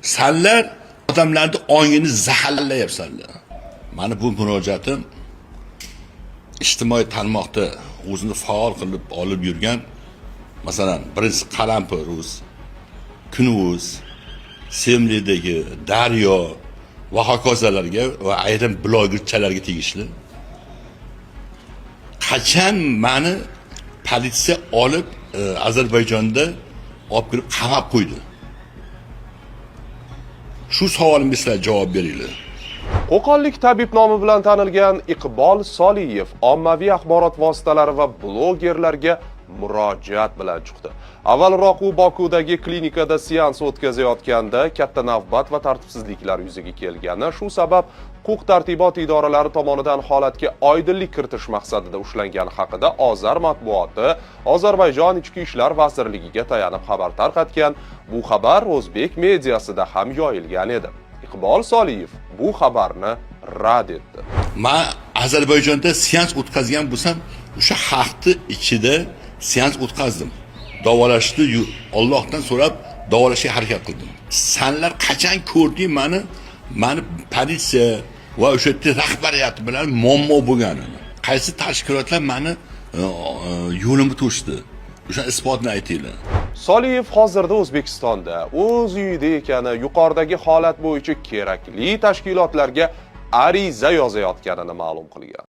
Sanlar odamlarni ongini zaharlayapsanlar. Mani bu murojaatim ijtimoiy tarmoqda o'zini faol qilib olib yurgan, masalan, birinchi Qalampir uz, Kunuz, Sevimlidagi Daryo va hokazolarga va ayrim blogerchalarga tegishli. Qachon mani politsiya olib Ozarbayjonda olib kirib qamab qo'ydi? Shu savolimga sizlar javob beringlar. Qo'qonlik tabib nomi bilan tanilgan Iqbol Soliyev ommaviy axborot vositalari va blogerlarga murojaat bilan chiqdi. Avvalroq u Bokudagi klinikada seans o'tkazayotganda katta navbat va tartibsizliklar yuzaga kelgani, shu sabab huquq tartibot idoralari tomonidan holatga oydinlik kiritish maqsadida ushlangani haqida Ozar matbuoti Ozarbayjon Ichki ishlar vazirligiga tayanib xabar tarqatgan. Bu xabar o'zbek mediasida ham yoyilgan edi. Iqbol Soliyev bu xabarni rad etdi. Man Ozarbayjonda seans o'tkazgan bo'lsam, o'sha xalqni ichida seans o'tkazdim. Davolashni Allohdan so'rab davolashga harakat qildim. Sanlar qachon ko'rding mani politsiya va o'sha yerda rahbariyat bilan muammo bo'lganini? Qaysi tashkilotlar mani yo'limni to'sdi? O'sha isbotini aytinglar. Soliyev hozirda O'zbekistonda o'z uyida ekani, yuqoridagi holat bo'yicha kerakli tashkilotlarga ariza yozayotganini ma'lum qilgan.